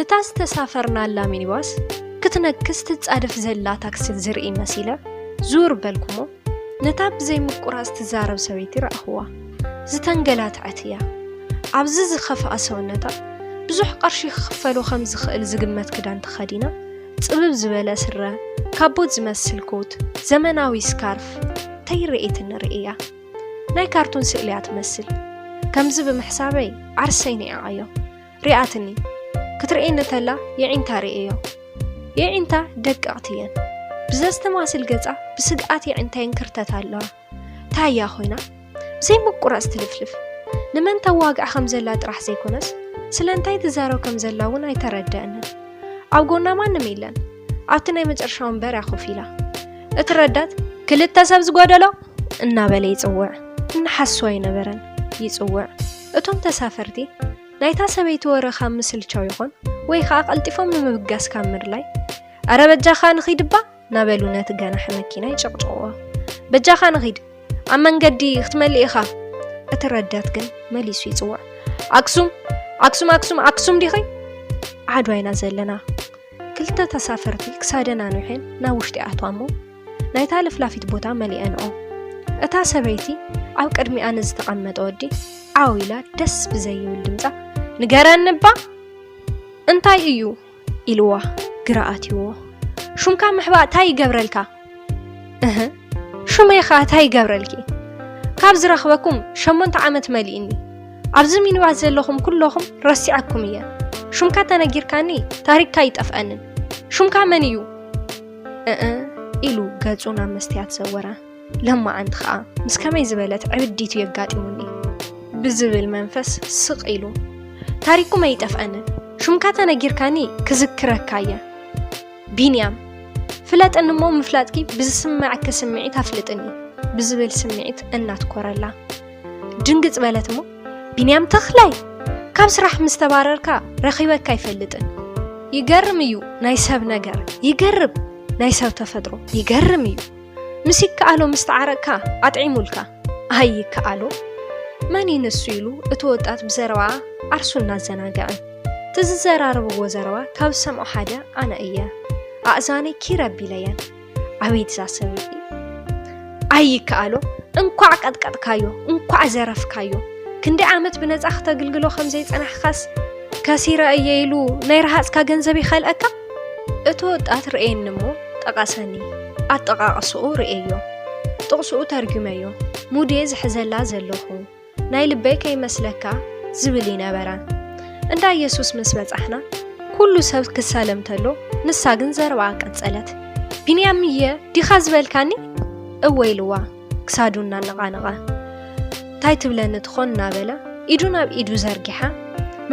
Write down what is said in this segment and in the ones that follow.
እታ ዝተሳፈርናላ ሚኒባስ ክትነክስ ትጻደፍ ዘላ ታክሲ ዝርኢ መሲለ ዙር በልኩሞ፣ ነታ ብዘይ ምቁራጽ ትዛረብ ሰበይቲ ረኣኽዋ። ዝተንገላትዐት እያ። ኣብዚ ዝኸፍኣ ሰውነታ ብዙሕ ቅርሺ ክኽፈሎ ከም ዝኽእል ዝግመት ክዳን ተኸዲና፣ ጽብብ ዝበለ ስረ፣ ካቦት ዝመስል ኮት፣ ዘመናዊ ስካርፍ፣ ተይረኤትኒ ርእያ። ናይ ካርቱን ስእሊ እያ ትመስል። ከምዚ ብምሕሳበይ ዓርሰይ ንዒቓዮ። ሪኣትኒ። ክትርእየኒ ተላ የዒንታ ርእየዮ። የዒንታ ደቀቕቲ እየን። ብዘስተማስል ገጻ ብስግኣት የዒንታየን ክርተታ ኣለዋ። ታያ ኮይና ብዘይ ምቁራጽ ትልፍልፍ። ንመን ተዋግዕ ከም ዘላ ጥራሕ ዘይኮነስ፣ ስለ እንታይ ትዛረብ ከም ዘላ እውን ኣይተረደአንን። ኣብ ጎና ማንም የለን። ኣብቲ ናይ መጨረሻ ወንበር እያ ኮፍ ኢላ። እቲ ረዳት ክልተ ሰብ ዝጎደሎ እናበለ ይጽውዕ። እናሓስዋ ኣይነበረን ይጽውዕ። እቶም ተሳፈርቲ ናይታ ሰበይቲ ወረ ካብ ምስልቻው ይኾን ወይ ከኣ ቀልጢፎም ንምብጋስ ካብ ምድላይ፣ "ኣረ በጃኻ ንኺድ እባ" እናበሉ ነቲ ገናሒ መኪና ይጭቕጭቕዎ። "በጃኻ ንኺድ፣ ኣብ መንገዲ ክትመልእ ኢኻ" እቲ ረዳት ግን መሊሱ ይጽውዕ። "ኣክሱም፣ ኣክሱም፣ ኣክሱም፣ ኣክሱም ዲኺ? ዓድዋ ኢና ዘለና!" ክልተ ተሳፈርቲ ክሳደን ኣንዊሐን ናብ ውሽጢ ይኣትዋ እሞ፣ ናይታ ለፍላፊት ቦታ መሊአንኦ። እታ ሰበይቲ ኣብ ቅድሚኣ ንዝተቐመጠ ወዲ ዓው ኢላ ደስ ብዘይብል ድምጻ፣ "ንገረኒ እባ!" "እንታይ እዩ?" ኢልዋ ግራ ኣትይዎ። "ሹምካ ምሕባእ ታይ ይገብረልካ?" "እህ፣ ሹመይ ኸኣ ታይ ይገብረልኪ? ካብ ዝረኽበኩም ሸሞንተ ዓመት መሊእኒ። ኣብዚ ሚኒባስ ዘለኹም ኩለኹም ረሲዐኩም እየ። ሹምካ ተነጊርካኒ ታሪክካ ይጠፍኣንን። ሹምካ መን እዩ?" "እእ" ኢሉ ገጹ ናብ መስትያት ዘወረ። ለማዓንቲ ኸኣ ምስ ከመይ ዝበለት ዕብዲት እዩ ኣጋጢሙኒ ብዝብል መንፈስ ስቕ ኢሉ፣ "ታሪኩም ኣይጠፍኣንን። ሹምካ ተነጊርካኒ ክዝክረካ እየ። ቢንያም፣ ፍለጥኒ እሞ ምፍላጥኪ ብዝስምዓኪ ስምዒት ኣፍልጥኒ" ብዝብል ስምዒት እናትኮረላ። ድንግጽ በለት እሞ፣ "ቢንያም ተኽላይ፣ ካብ ስራሕ ምስ ተባረርካ ረኺበካ ኣይፈልጥን። ይገርም እዩ ናይ ሰብ ነገር፣ ይገርም ናይ ሰብ ተፈጥሮ፣ ይገርም እዩ። ምስ ይከኣሎ ምስ ተዓረቅካ ኣጥዒሙልካ፣ ኣይከኣሎ መን እዩ ንሱ?" ኢሉ እቲ ወጣት ብዘረባኣ ዓርሱ እናዘናግዐ። እቲ ዝዘራረብዎ ዘረባ ካብ ዝሰምዖ ሓደ ኣነ እየ። ኣእዛነይ ኪር ኣቢለየን። ኣቤት እዛ ሰበይቲ! ኣይከኣሎ፣ እንኳዕ ቀጥቀጥካዮ፣ እንኳዕ ዘረፍካዮ። ክንደይ ዓመት ብነጻ ክተግልግሎ ከም ዘይጸናሕካስ ከሲረ እየ ኢሉ ናይ ረሃጽካ ገንዘብ ይኸልኣካ? እቲ ወጣት ርእየኒ እሞ ጠቐሰኒ። ኣጠቓቕስኡ ርእየዮ። ጥቕስኡ ተርጒመዮ። ሙድየ ዝሕዘላ ዘለኹ። ናይ ልበይ ከይመስለካ ዝብል ይነበረ። እንዳ ኢየሱስ ምስ በጻሕና፣ ኩሉ ሰብ ክሳለም ተሎ፣ ንሳ ግን ዘረባኣ ቀጸለት። "ቢንያምየ ዲኻ ዝበልካኒ?" "እወ" ኢልዋ፣ ክሳዱ እናነቓነቐ። "ታይ ትብለኒ ትኾን?" እናበለ፣ ኢዱ ናብ ኢዱ ዘርጊሓ፣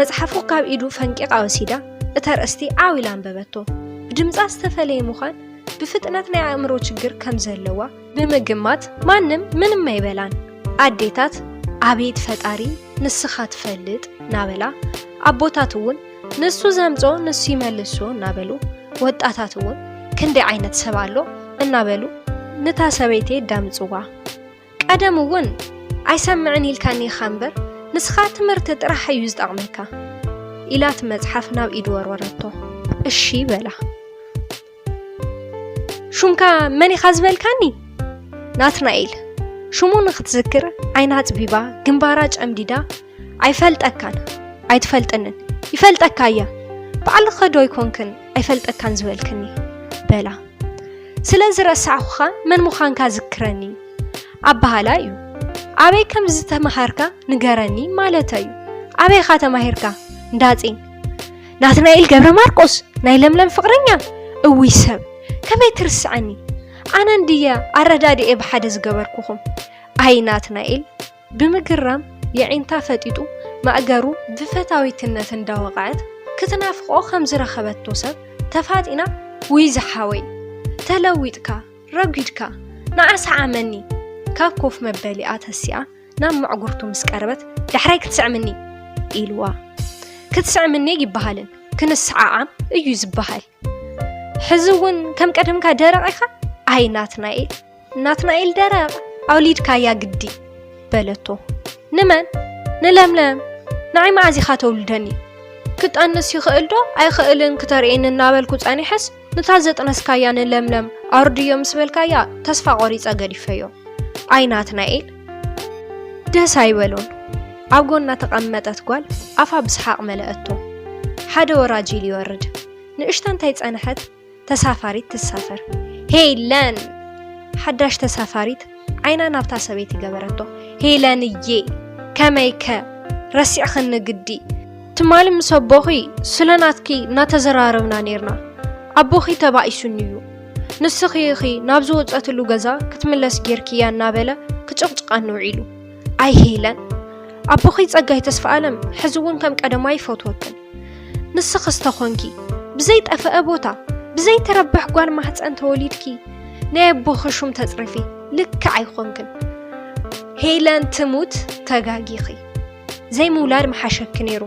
መጽሓፉ ካብ ኢዱ ፈንቂቓ ወሲዳ፣ እታ ኣርእስቲ ዓው ኢላ ኣንበበቶ። ብድምጻ ዝተፈለየ ምዃን ብፍጥነት ናይ ኣእምሮ ችግር ከም ዘለዋ ብምግማት ማንም ምንም ኣይበላን። ኣዴታት፣ "ኣቤት ፈጣሪ፣ ንስኻ ትፈልጥ" እናበላ፣ ኣቦታት እውን፣ "ንሱ ዘምጾ ንሱ ይመልሶ" እናበሉ፣ ወጣታት እውን፣ "ክንደይ ዓይነት ሰብ ኣሎ" እናበሉ፣ ነታ ሰበይቲ የዳምጽዋ። ቀደም እውን፣ "ኣይሰምዕን ኢልካኒ ኢኻ እምበር፣ ንስኻ ትምህርቲ ጥራሕ እዩ ዝጠቕመካ" ኢላ እቲ መጽሓፍ ናብ ኢዱ ወርወረቶ። "እሺ" በላ። "ሹምካ መን ኢኻ ዝበልካኒ?" "ናትናኤል።" ሽሙ ንኽትዝክር ዓይና ኣጽቢባ፣ ግንባራ ጨምዲዳ፣ "ኣይፈልጠካን፣ ኣይትፈልጥንን፣ ይፈልጠካ እየ። ባዕልኸ ዶ ኣይኮንክን ኣይፈልጠካን ዝበልክኒ?" በላ። "ስለ ዝረሳዕኩኻ መን ምዃንካ ዝክረኒ" ኣበሃህላ እዩ። "ኣበይ ከም ዝተመሃርካ ንገረኒ" ማለተይ እዩ። "ኣበይ ኢኻ ተማሂርካ?" "እንዳጼን።" "ናትናኤል ገብረ ማርቆስ፣ ናይ ለምለም ፍቕረኛ?" "እውይ ሰብ፣ ከመይ ትርስዐኒ? ኣነ እንድየ ኣረዳድኤ ብሓደ ዝገበርኩኹም?" ኣይ ናትናኤል፣ ብምግራም የዒንታ ፈጢጡ ማእገሩ ብፈታዊትነት እንዳወቕዐት፣ ክትናፍቖ ከም ዝረኸበቶ ሰብ ተፋጢና፣ "ውይ ዝሓወይ፣ ተለዊጥካ፣ ረጒድካ፣ ንዓ ሰዓመኒ!" ካብ ኮፍ መበሊኣ ተሲኣ ናብ መዕጉርቱ ምስ ቀረበት፣ "ዳሕራይ ክትስዕምኒ!" ኢልዋ። "ክትስዕምኒ ኣይበሃልን፣ ክንሰዓዓም እዩ ዝበሃል። ሕዚ እውን ከም ቀደምካ ደረቕ ኢኻ?" ኣይ ናትናኤል፣ ናትናኤል ደረቕ፣ ኣውሊድካያ ግዲ በለቶ። "ንመን?" "ንለምለም። ንዓይ መዓዝ ኢኻ ተውልደኒ?" ክጠንስ ይኽእል ዶ ኣይኽእልን ክተርእየኒ እናበልኩ ጸኒሐስ፣ ነታ ዘጥነስካያ ንለምለም ኣውርድዮ ምስ በልካያ ተስፋ ቆሪጸ ገዲፈዮ። ኣይ ናትናኤል፣ ደስ ኣይበሎን። ኣብ ጎና ተቐመጠት ጓል ኣፋ ብስሓቕ መለአቶ። ሓደ ወራጅ ኢሉ ይወርድ። ንእሽቶ እንታይ ጸንሐት፣ ተሳፋሪት ትሳፈር። ሄለን! ሓዳሽ ተሳፋሪት ዓይና ናብታ ሰበይቲ ገበረቶ። ሄለንዬ! ከመይከ? ረሲዕኽኒ ግዲ። ትማሊ ምስ ኣቦኺ ስለ ናትኪ እናተዘራረብና ኔርና። ኣቦኺ ተባኢሱኒ እዩ። ንስኺ ኢኺ ናብ ዝወጸትሉ ገዛ ክትምለስ ጌርክያ እናበለ ክጭቕጭቐኒ ውዒሉ። ኣይ ሄለን! ኣቦኺ ጸጋይ ተስፋኣለም ሕዚ እውን ከም ቀደማ ይፈትወክን። ንስኽስ ተኾንኪ ብዘይጠፈአ ቦታ ብዘይተረብሕ ጓል ማህፀን ተወሊድኪ ናይ ኣቦኺ ሹም ተፅርፊ ልክዕ ኣይኾንክን። ሄለን ትሙት ተጋጊኺ። ዘይምውላድ ምሓሸኪ ነይሩ።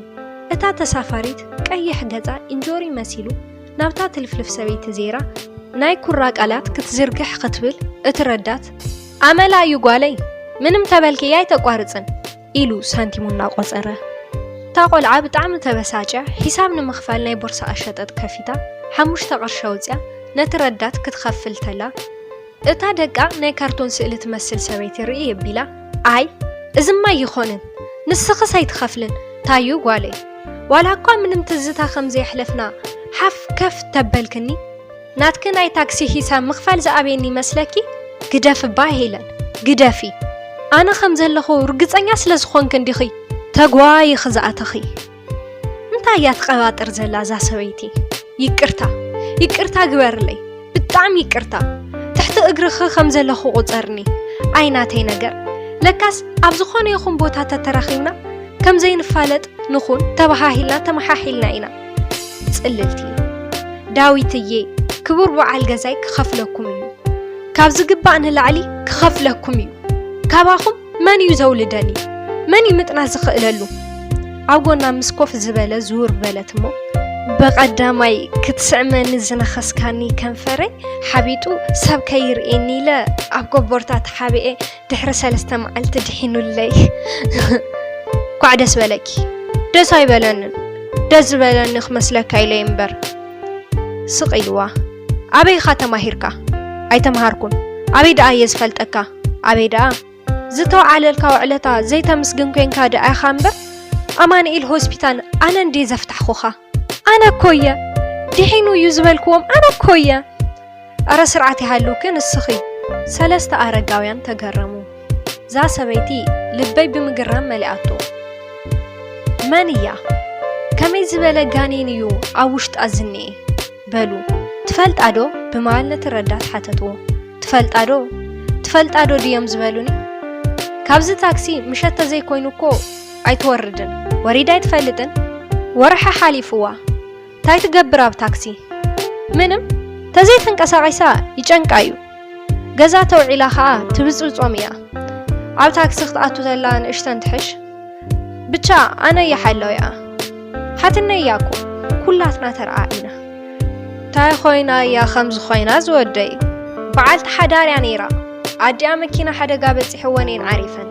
እታ ተሳፋሪት ቀይሕ ገፃ እንጆሪ መሲሉ ናብታ ትልፍልፍ ሰበይቲ ዜራ ናይ ኩራ ቃላት ክትዝርግሕ ክትብል እቲ ረዳት ኣመላ እዩ ጓለይ፣ ምንም ተበልክያ ኣይተቋርፅን ኢሉ ሳንቲሙ እናቆፀረ። እታ ቆልዓ ብጣዕሚ ተበሳጭያ ሒሳብ ንምኽፋል ናይ ቦርሳኣ ሸጠጥ ከፊታ ሓሙሽተ ቅርሺ ኣውፅያ ነቲ ረዳት ክትኸፍል ተላ እታ ደቃ ናይ ካርቶን ስእሊ ትመስል ሰበይቲ ርእይ ኣቢላ ኣይ እዝማ ኣይኾንን ንስኽስ ኣይትኸፍልን ታዩ ጓለይ ዋላ እኳ ምንም ትዝታ ከም ዘየሕለፍና ሓፍ ከፍ ተበልክኒ ናትኪ ናይ ታክሲ ሂሳብ ምኽፋል ዝኣብየኒ ይመስለኪ? ግደፊ እባ ሄለን ግደፊ። ኣነ ከም ዘለኹ ርግጸኛ ስለ ዝኾንኪ እንዲኺ ተጓይኺ ዝኣተኺ። እንታይ እያ ትቐባጥር ዘላ እዛ ሰበይቲ? ይቅርታ ይቅርታ ግበርለይ ብጣዕሚ ይቅርታ። ትሕቲ እግርኺ ከም ዘለኹ ቁጸርኒ። ኣይ ናተይ ነገር። ለካስ ኣብ ዝኾነ ይኹን ቦታ ተተራኺብና ከም ዘይንፋለጥ ንኹን ተባሃሂልና ተመሓሒልና ኢና። ጽልልቲ ዳዊትዬ ክቡር በዓል ገዛይ ክኸፍለኩም እዩ። ካብ ዝግባእ ንላዕሊ ክኸፍለኩም እዩ። ካባኹም መን እዩ ዘውልደኒ? መን እዩ ምጥናስ ዝኽእለሉ? ኣብ ጎና ምስ ኮፍ ዝበለ ዝውር በለት እሞ በቐዳማይ ክትስዕመኒ ዝነኸስካኒ ከንፈረይ ሓቢጡ ሰብ ከይርእየኒ ኢለ ኣብ ጎቦርታ ተሓቢኤ ድሕሪ ሰለስተ መዓልቲ ድሒኑለይ። ኳዕ ደስ በለኪ። ደስ ኣይበለንን። ደስ ዝበለኒ ክመስለካ ኢለ እምበር። ስቕ ኢልዋ። ኣበይ ኢኻ ተማሂርካ? ኣይተምሃርኩን። ኣበይ ደኣ እየ ዝፈልጠካ? ኣበይ ደኣ? ዝተውዓለልካ ውዕለታ ዘይተምስግን ኮንካ ደኣ ኢኻ እምበር ኣማኑኤል ሆስፒታል ኣነ እንድየ ዘፍታሕኹኻ። ኣነ እኮ እየ ድሒኑ እዩ ዝበልክዎም ኣነ እኮ እየ። ኣረ ስርዓት ይሃልውኪ ንስኺ። ሰለስተ ኣረጋውያን ተገረሙ። እዛ ሰበይቲ ልበይ ብምግራም መሊኣቶ። መን እያ? ከመይ ዝበለ ጋኔን እዩ ኣብ ውሽጣ ዝኒኤ? በሉ። ትፈልጣ ዶ? ብምባል ነቲ ረዳት ሓተትዎ። ትፈልጣ ዶ? ትፈልጣ ዶ ድዮም ዝበሉኒ? ካብዚ ታክሲ ምሸት ተዘይኮይኑ እኮ ኣይትወርድን። ወሪዳ ኣይትፈልጥን? ወርሒ ሓሊፍዋ። ታይ ትገብር ኣብ ታክሲ? ምንም። ተዘይተንቀሳቒሳ ይጨንቃ እዩ። ገዛ ተውዒላ ኸኣ ትብጽብጾም እያ። ኣብ ታክሲ ክትኣቱ ተላ ንእሽተን ትሕሽ። ብቻ ኣነ እየ ሓላዊኣ። ሓትነይ እያ እኮ። ኩላትና ተረኣኢና። ታይ ኮይና እያ ከምዚ ኮይና ዝወደይ? በዓልቲ ሓዳር እያ ነይራ። ኣዲኣ መኪና ሓደጋ በጺሕወን እየን ዓሪፈን።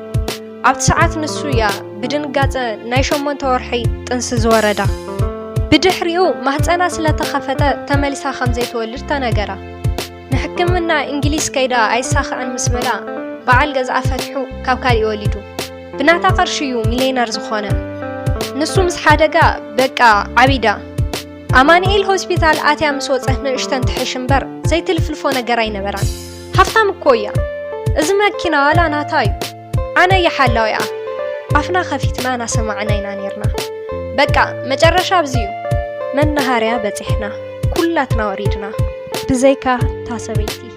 ኣብቲ ሰዓት ንሱ እያ ብድንጋጸ ናይ ሸሞንተ ወርሒ ጥንሲ ዝወረዳ። ብድሕሪኡ ማህጸና ስለ ተኸፈተ ተመሊሳ ከም ዘይትወልድ ተነገራ። ንሕክምና እንግሊዝ ከይዳ ኣይሳኽዕን ምስ በላ በዓል ገዝኣ ፈቲሑ ካብ ካሊእ ወሊዱ። ብናታ ቅርሺ እዩ ሚልየነር ዝኾነ። ንሱ ምስ ሓደጋ በቃ ዓቢዳ። ኣማኑኤል ሆስፒታል ኣትያ ምስ ወጸት ንእሽተን ትሕሽ እምበር ዘይትልፍልፎ ነገር ኣይነበራን። ሃፍታም እኮ እያ። እዚ መኪና ዋላ ናታ እዩ። ኣነ እየ ሓላዊኣ። ኣፍና ከፊትና ናሰማዕና ኢና ኔርና። በቃ መጨረሻ ኣብዚ እዩ። መናሃርያ በጺሕና። ኩላትና ወሪድና። ብዘይካ እታ ሰበይቲ።